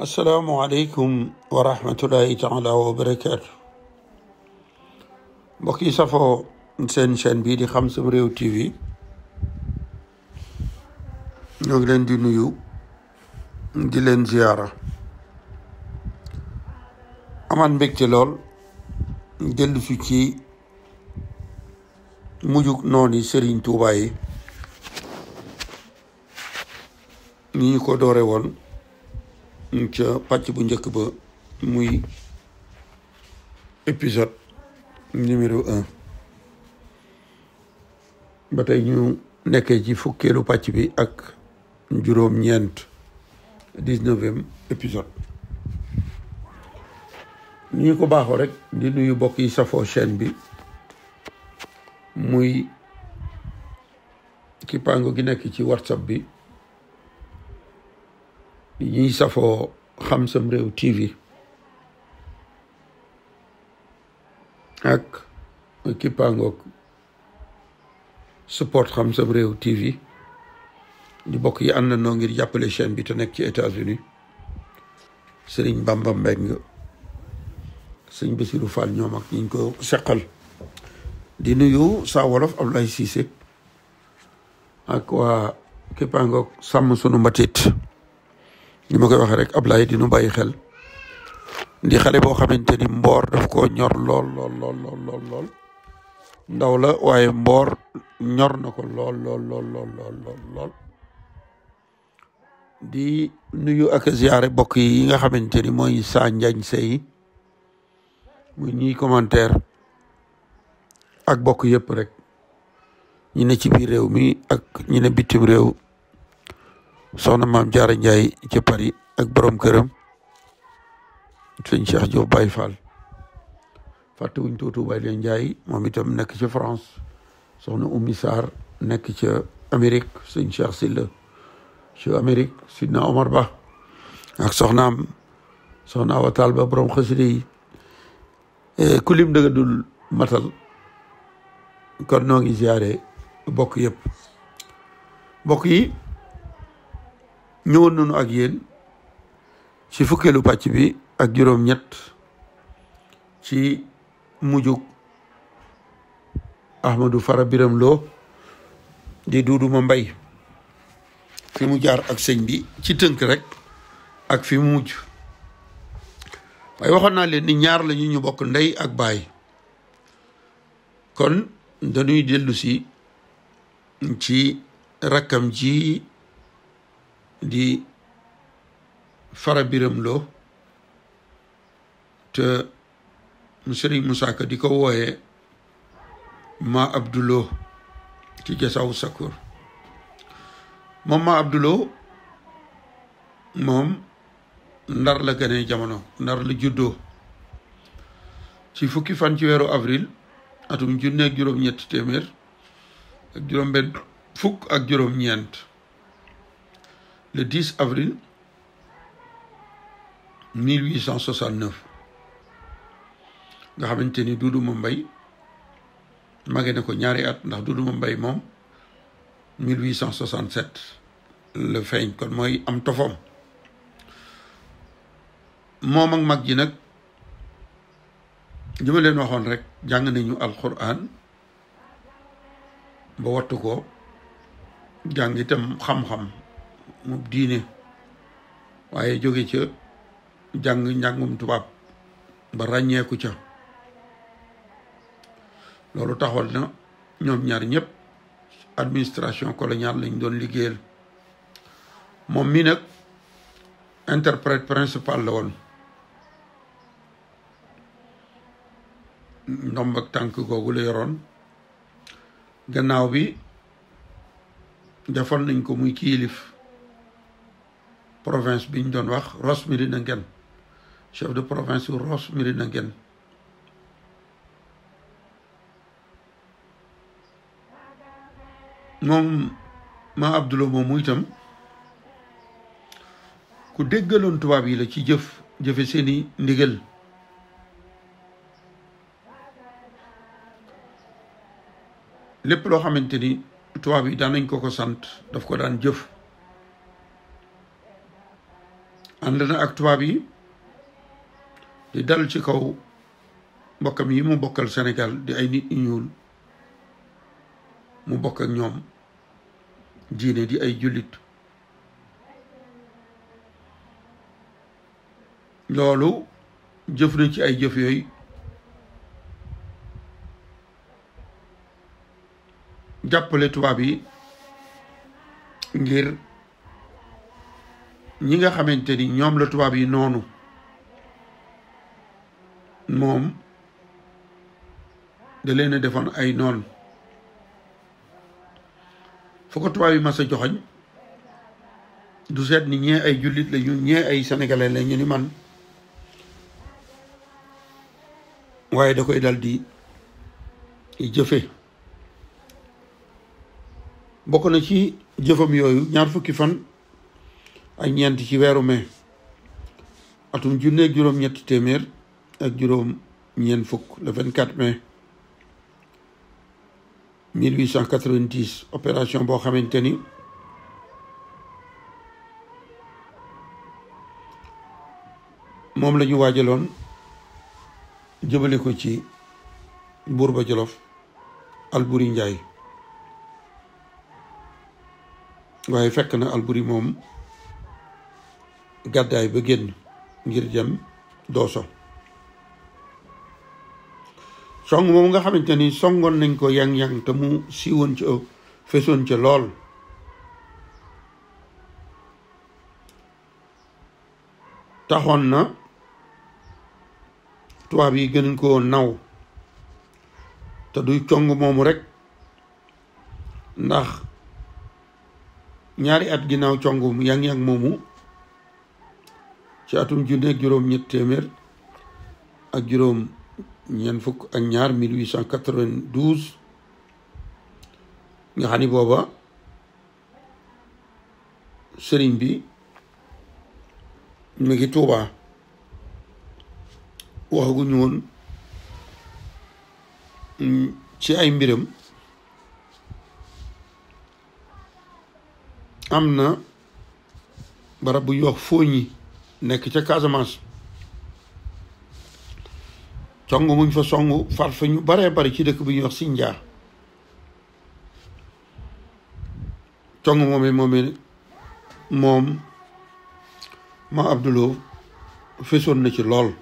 Assalamu alaikum wa rahmatullahi ta'ala wa barakatuh. Mbokk yi safoo seen chaîne bii di Xam Sam Réew TV ñoo ngi leen di nuyu di leen ziyaara amaan mbégte lool dellu si ci mujjug nooni Sëriñ Tuubaa yi ni ñu ko doore woon ca pàcc bu njëkk ba muy épisode numéro 1 ba tey ñu nekkee ci fukkeelu pàcc bi ak juróom-ñeent 19e épisode ni ñu ko baaxoo rek di nuyu bokk yi safoo chaîne bi muy kippaango gi nekk ci WhatsApp bi ñuy safoo Xam Sam Réew TV ak kippaangoog support Xam Sam Réew TV di bokk yi àndandoo ngir jàppale chaîne bi te nekk ci États-Unis Sëriñ Bamba Mbeng sëñ Bassirou Fall ñoom ak ñi ñu ko seqal di nuyu Saa Wolof Ablaye Cissé ak waa kippaangoog sàmm sunu mbatit ni ma koy waxee rek Ablaye di nu bàyyi xel di xale boo xamante ni mboor daf ko ñor lool ndaw la waaye mboor ñor na ko lool di nuyu ak ziyaare bokk yi nga xamante ni mooy saa njañ sey muy ñuy commentaire ak bokk yëpp rek ñi ne ci biir réew mi ak ñi ne bitim réew soxna maam Jaara Njaay ci Paris ak borom këram sëñ Cheikh Diop Baye Fall fàttewuñ tuutu Baye leen Njaay moom itam nekk ci France soxna Oumy Sarr nekk ca Amérique sëñ Cheikh Silla ci Amérique Sidna Omar Ba ak soxna Awa Taal Ba borom xasida yi ku lim dëgg dul matal kon noo ngi ziyaare bokk yëpp bokk yi ñëwoon nañu ak yéen ci fukkeelu pàcc bi ak juróom-ñett ci mujjug Ahmadou Fara Biram Lo di Duudu Ma Mbay fi mu jaar ak sëñ bi ci tënk rek ak fi mu mujj waaye waxoon naa leen ni ñaar la ñu bokk ndey ak baay kon dañuy dellu si ci rakkam ji di Fara Biram Lo te Sëriñ Musaa Ka di ko wooyee ma Abdulo ci Jasaw Sakur moom ma Abdulo moom Ndar la gane jamono Ndar la juddoo ci fukki fan ci weeru avril atum junne ak juróom-ñett téeméer ak juróom-benn fukk ak juróom-ñeent le 10 avril 1869 nga xamante ni Duudu Ma Mbay mage na ko ñaari at ndax Duudu Ma Mbay moom 1867 la feeñ kon mooy am tofom moom ak mag ji nag li ma leen waxoon rek jàng nañu alquran ba wattu ko jàng itam xam-xam mu diine waaye jóge ca njàngum tubaab ba ràññeeku ca loolu taxawal na ñoom ñaar ñëpp administration coloniale lañ doon liggéeyal moom mi nag interprète principal la woon ndomb ak tànk googu la yoroon gannaaw bi defoon nañ ko muy kiilif province biñ doon wax Ross Médina Nguène chef de province yu Ross Médina Nguène moom ma Abdulo moomu itam ku déggaloon tubaab yi la ci jëfe seeni ndigal lépp loo xamante ni tubaab yi daan nañ ko sant daf ko daan jëf. ànd na ak tubaab yi di dal ci kaw mbokkam yi mu bokkal Sénégal di ay nit ñu ñuul mu bokk ak ñoom diine di ay jullit. loolu jëf na ci ay jëf yooyu jàppale tubaab yi ngir ñi nga xamante ni ñoom la tubaab yi noonu moom da leen a defoon ay noon. fu ko tubaab yi mas a joxoñ du seet ni ñee ay jullit la ñu ñee ay sénégalais la ñu ni man, waaye da koy dal di jëfe. bokk na ci jëfam yooyu ñaar fukki fan ak ñeent ci weeru mai atum junneeg juróom-ñetti téeméer ak juróom ñeent fukk, le 24 mai 1890, opération boo xamante ni moom la ñu waajaloon jëmale ko ci buur ba Jolof Alburi Njaay. waaye fekk na Alburi moom gàddaay ba génn ngir dem Dooso. song moom nga xamante ni songoon nañ ko yang-yang te mu siiwoon ca fesoon ca lool, taxoon na tubaab yi gënuñ ko naw. te du cong moomu rek, ndax ñaari at ginnaaw congum yang-yang moomu ci atum junneeg juróom-ñett téeméer ak juróom ñeent fukk ak ñaar 1892 nga xam ni booba sëriñ bi mu ngi Tuubaa, waxaguñu woon ci ay mbiram. am na barab bu ñuy wax Fooñi nekk ca Casamance, cong muñ fa song far fa ñu baree bari ci dëkk bu ñuy wax Sindia. cong moom ma Abdoulou fesoon na ci lool.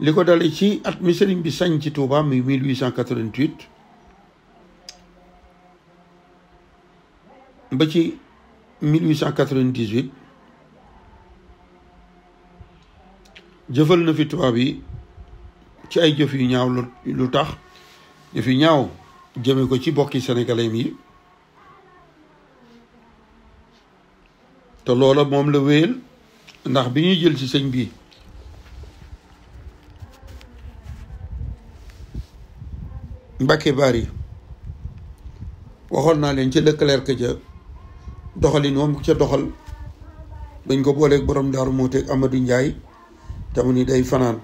li ko dale ci at mi sëriñ bi sañ ci Touba muy 1888 ba ci 1898 jëfal na fi tubaab yi ci ay jëf yu ñaaw. lu tax jëf yu ñaaw jëme ko ci bokki sénégalais yi, te loola moom la wéyal. ndax bi ñuy jël ci sëñ bi Mbàkke Bari waxoon naa leen ci Leclerc ja doxalin moom ca doxal dañ ko booleeg borom Daaru Muxti ak Amadou Ndiaye te mu ni day fanaan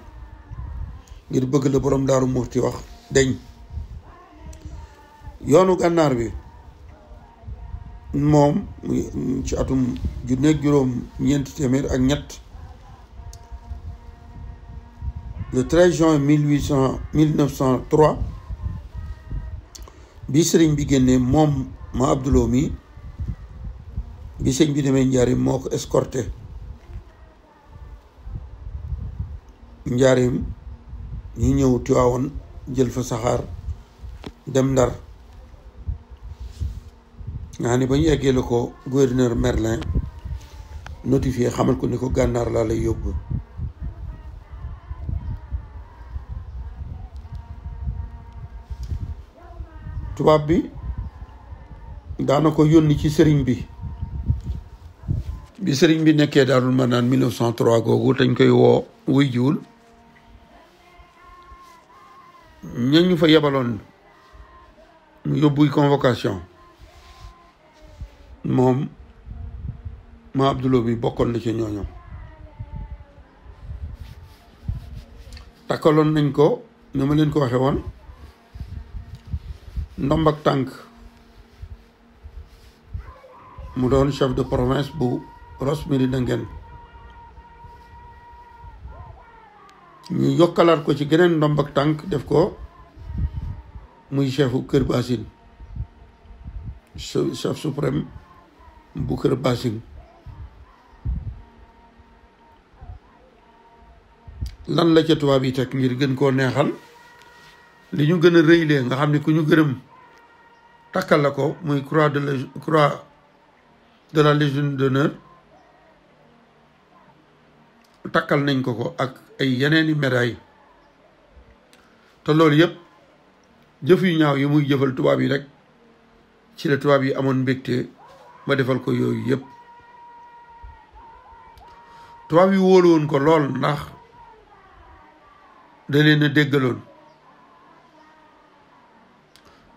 ngir bëgg la borom Daaru Muxti wax deñ. yoonu gànnaar bi moom ci atum junneeg juróom ñeenti téeméer ak ñett, le 13 juin 1903 bi sëriñ bi génnee moom ma Abdoulou mi bi sëñ bi demee Njaarim moo ko escorté Njaarim, ñu ñëw Tiwaawoon jël fa saxaar dem Ndar. nga xam ne ba ñu eggee la ko gouverneur Merlin notifié xamal ko ni ko gànnaar laa lay yóbbu. tubaab bi daana ko yónni ci sëriñ bi sëriñ bi nekkee Daarul Manaan 1903 googu dañ koy woo wuy jiwul. ñañu fa yebaloon mu yóbbuy convocation moom ma Abdoulou bi bokkoon na ci ñooñu. takkaloon nañ ko ni ma leen ko waxe woon ndombak tànk mu doon chef de province bu Ross Méridien ñu yokkalaat ko ci geneen ndombak tànk def ko muy chefu Kër Basin chef suprême bu Kër Basin. lan la ca tubaab yi teg ngir gën koo neexal li ñu gën a rëylee nga xam ne ku ñu gërëm takkal la ko muy croix de la Légion d'honneur takkal nañ ko ak ay yeneeni médaille te loolu yëpp jëf yu ñaaw yi muy jëfal tubaab yi rek ci la tubaab yi amoon mbégte ba defal ko yooyu yëpp. tubaab yi wóolu woon ko lool ndax da leen a déggaloon.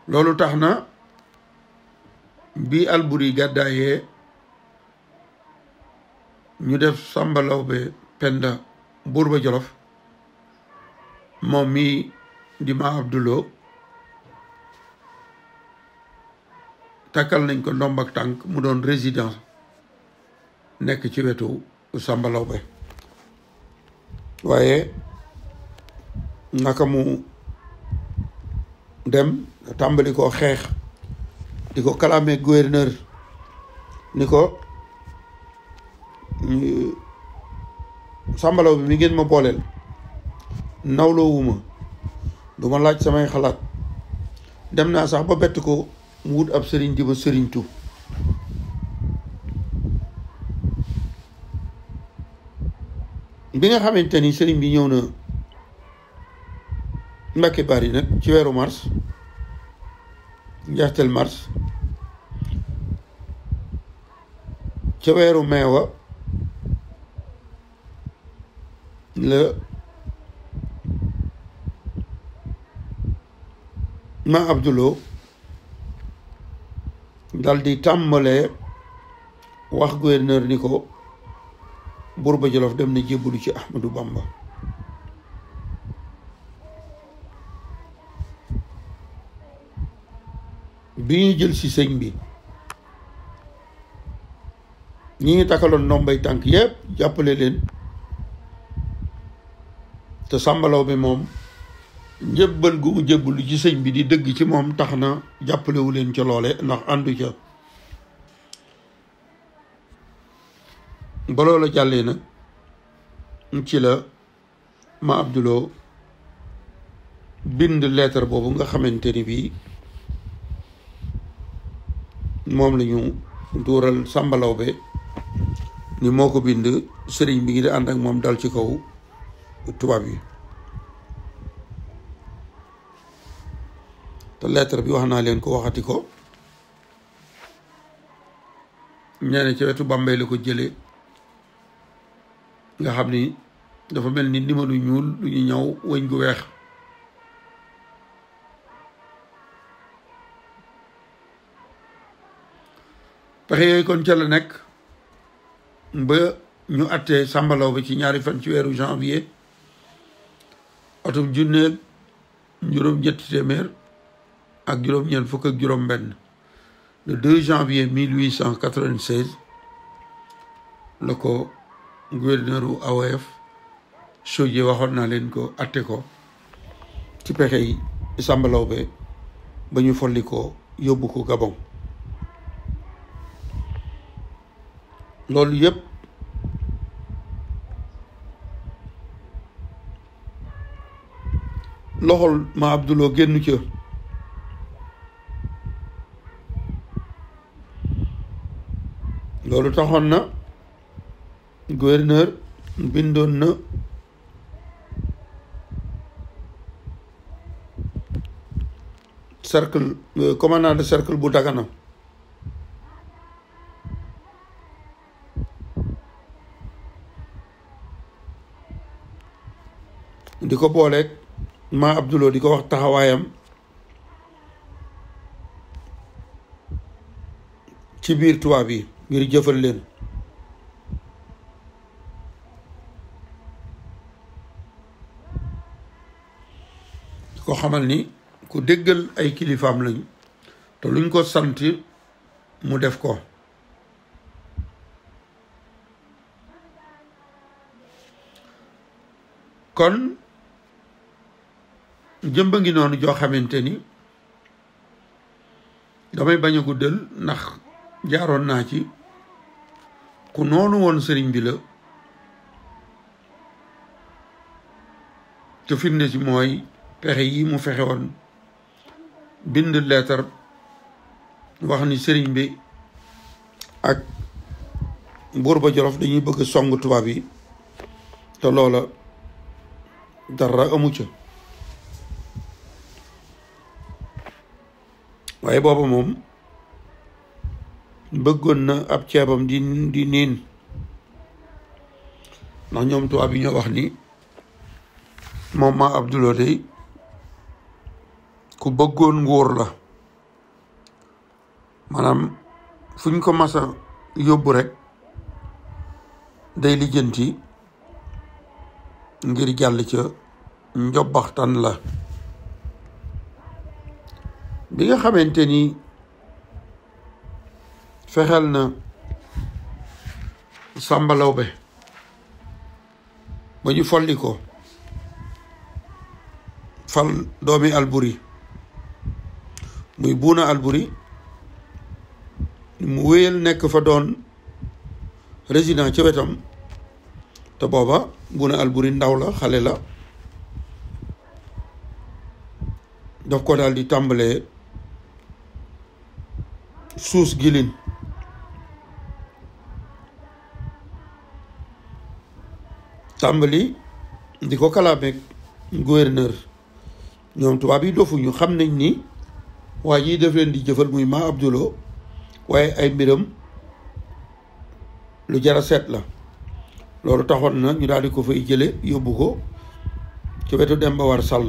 loolu tax na bi Alburi gàddaayee ñu def Samba Lawbe Penda buur ba Jolof moom mi di ma Abdulo takkal nañ ko ndomb ak tànk mu doon résident nekk ci wetu Samba Lawbe. waaye naka mu dem tàmbali koo xeex di ko kalaame gouverneur ni ko sàmbalaw bi mi ngeen ma booleel nawloowuma du ma laaj samay xalaat dem naa sax ba bett ko mu wut ab sëriñ di ma sëriñtu. bi nga xamante ni sëriñ bi ñëw na Mbàkke Bari nag ci weeru mars njeexteel mars ca weeru meewa la ma Abdulo dal di tàmbalee wax gouverneur ni ko buur ba Jolof dem na jébbalu ci Ahmadou Bamba. bi ñu jël ci sëñ bi ñi ngi takkaloon ndombay tànk yépp jàppale leen te sàmbalaw bi moom njëbbal gu mu jébbalu ci sëñ bi di dëgg ci moom tax na jàppalewu leen ca loole ndax àndu ca. ba loola jàllee nag ci la ma Abdulo bind lettre boobu nga xamante ni bii moom la ñu duural Samba Lawbe ni moo ko bind sëriñ bi ngi di ànd ak moom dal ci kaw tubaab yi. te lettre bi wax naa leen ko waxati ko ñeene ci wetu Bambey la ko jële nga xam ni dafa mel ni ndimalu ñuul lu ñu ñaw wëñ gu weex. pexe yooyu kon ca la nekk ba ñu attee Samba Lawbe ci ñaari fan ci weeru janvier atum junneeg juróom-ñetti téeméer ak juróom-ñeent fukk ak juróom-benn le 2 janvier 1896 la ko gouverneur u AOF Chaudié waxoon naa leen ko atte ko ci pexe yi Samba Lawbe ba ñu folli ko yóbbu ko Gabon. loolu yëpp loxol ma Abdulo génn ca. loolu taxoon na gouverneur bindoon na cercle commandant de cercle bu Dagana di ko booleeg ma Abdulo di ko wax taxawaayam ci biir tubaab yi ngir jëfal leen. di ko xamal ni ku déggal ay kilifaam lañu te luñ ko sant mu def ko. kon jëmba ngi noonu joo xamante ni damay bañ a guddal ndax jaaroon naa ci ku noonu woon sëriñ bi la te firnde ci mooy pexe yi mu fexe woon bind leetar wax ni sëriñ bi ak buur ba Jolof dañuy bëgg song tubaab yi te loola dara amu ca waaye booba moom bëggoon na ab ceebam di niin ndax ñoom tubaab yi ñoo wax ni moom ma Abdoulou day ku bëggoon nguur la maanaam fu ñu ko masa yóbbu rek day lijjanti ngir jàll ca njobbaxtan la bi nga xamante ni fexeel na Sàmba Lawbe ba ñu folli ko fal doomi Alburi muy Buuna Alburi mu wéyal nekk fa doon résident ca wetam te booba Buuna Alburi ndaw la xale la daf ko daal di tàmbalee suus gilin tàmbali di ko kalaameeg gouverneur ñoom tubaab yi dofuñu xam nañ ni waa ji def leen di jëfal muy ma Abdoulou waaye ay mbiram lu jara seet la loolu taxoon na ñu daal di ko fay jële yóbbu ko ci wetu Demba War Sall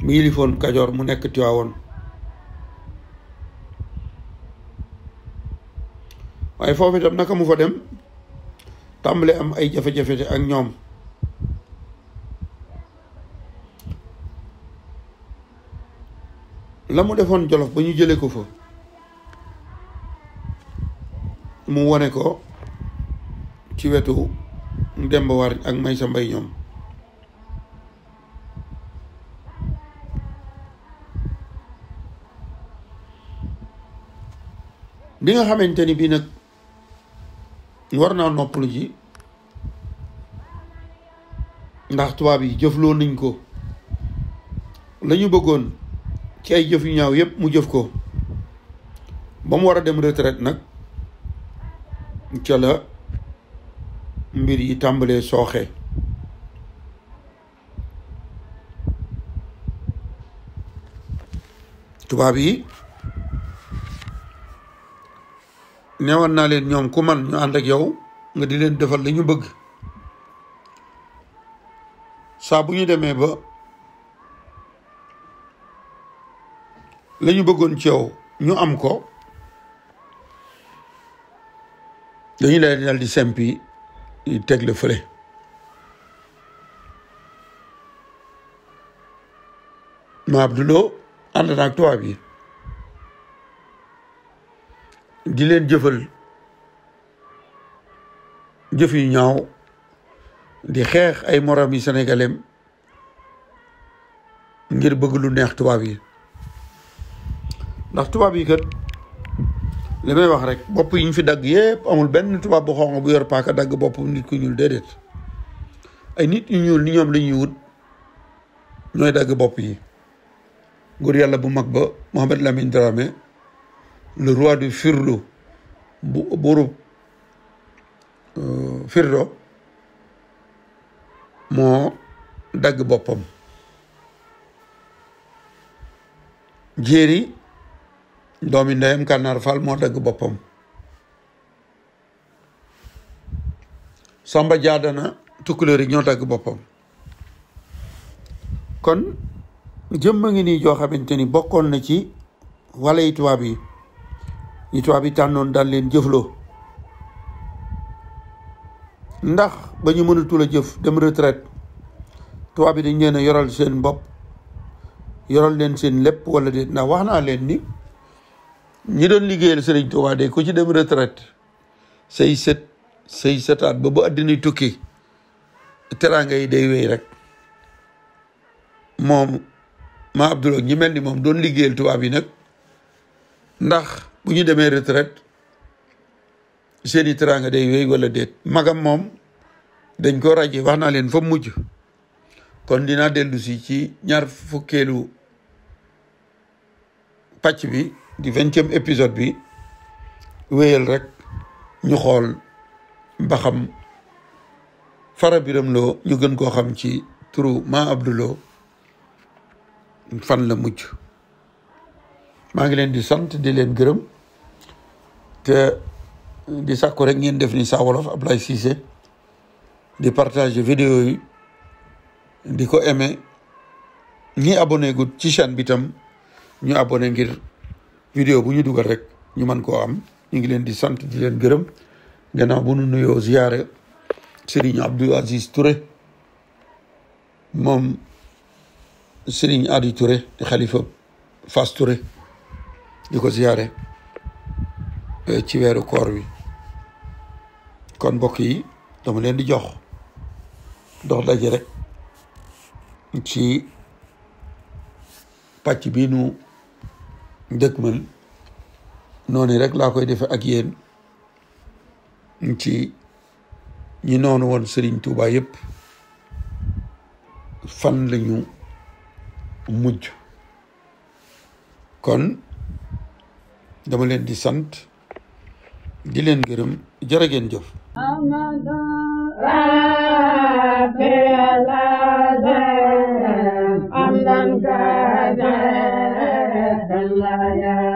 mu yilifoon Kajoor mu nekk Tiwaawoon waaye foofu itam naka mu fa dem tàmbale am ay jafe-jafe ak ñoom la mu defoon Jolof ba ñu jële ko fa mu wone ko ci wetu Demba War ak Maysa Mbay ñoom bi nga xamante ni bii nag war naa noppalu ji ndax tubaab yi jëfloo nañ ko la ñu bëggoon ci ay jëf yu ñaaw yépp mu jëf ko ba mu war a dem retraite nag ca la mbir yi tàmbalee sooxe tubaab yi newoon naa leen ñoom ku man ñu ànd ak yow nga di leen defal la ñu bëgg saa bu ñu demee ba la ñu bëggoon ci yow ñu am ko dañu leen dal di sempi teg la fële ma Abdoulou ànd na ak tubaab yi di leen jëfal jëf yu ñaaw di xeex ay morom yi sénégalais ngir bëgg lu neex tubaab yi ndax tubaab yi kat li may wax rek bopp yi ñu fi dagg yépp amul benn tubaab bu xonq bu yor paaka dagg bopp nit ku ñuul déedéet ay nit yu ñuul ni ñoom la ñuy wut ñooy dagg bopp yi góor yàlla bu mag ba Mohamed Lamine Dramé le roi du Firlo buuru Firdo moo dagg boppam jéeri doomi ndeyam Kànnaar Fall moo dagg boppam Samba Jaadana tukkuleer yi ñoo dagg boppam kon jëmma ngi nii joo xamante ni bokkoon na ci wala yi tubaab yi ñi tubaab yi tànnoon daal leen jëfloo ndax ba ñu mënatul a jëf dem retraite tubaab yi dañ leen a yoral seen bopp yoral leen seen lépp wala déet. ndax wax naa leen ni ñi doon liggéeyal Sëriñ Tuubaa de ku ci dem retraite say sëtaat ba àddina tukki teraanga yi day wéy rek. moom ma Abdoul ñi mel ni moom doon liggéeyal tubaab yi nag ndax bu ñu demee retraite seeni teraanga day wéy wala déet. magam moom dañ ko raje wax naa leen fa mujj. kon dinaa dellu si ci ñaar fukkeelu pàcc bi di 20e épisode bi wéyal rek ñu xool ba xam Fara Biram Lo ñu gën koo xam ci turu ma Abdoul Lo fan la mujj. maa ngi leen di sant di leen gërëm te di sàkku rek ngeen def ni Saa Wolof Ablaye Cissé di partager vidéo yi di ko aimé ñi abonné gut ci chaîne bi tam ñu abonné ngir vidéo bu ñu dugal rek ñu mën koo am. ñu ngi leen di sant di leen gërëm gannaaw bu nu nuyoo ziyaare Serigne Abdou Aziz Touré moom Serigne Adi Touré di xalifa Fass Touré di ko ziyaare ci weeru koor wi. kon mbokk yi dama leen di jox dox daje rek ci pàcc bii nu dëkkmal. noonu rek laa koy defe ak yéen ci ñi noonu woon Sëriñ Tuubaa yëpp fan lañu mujj. kon dama leen di sant di leen gërëm jërë ngeen jëf. I'm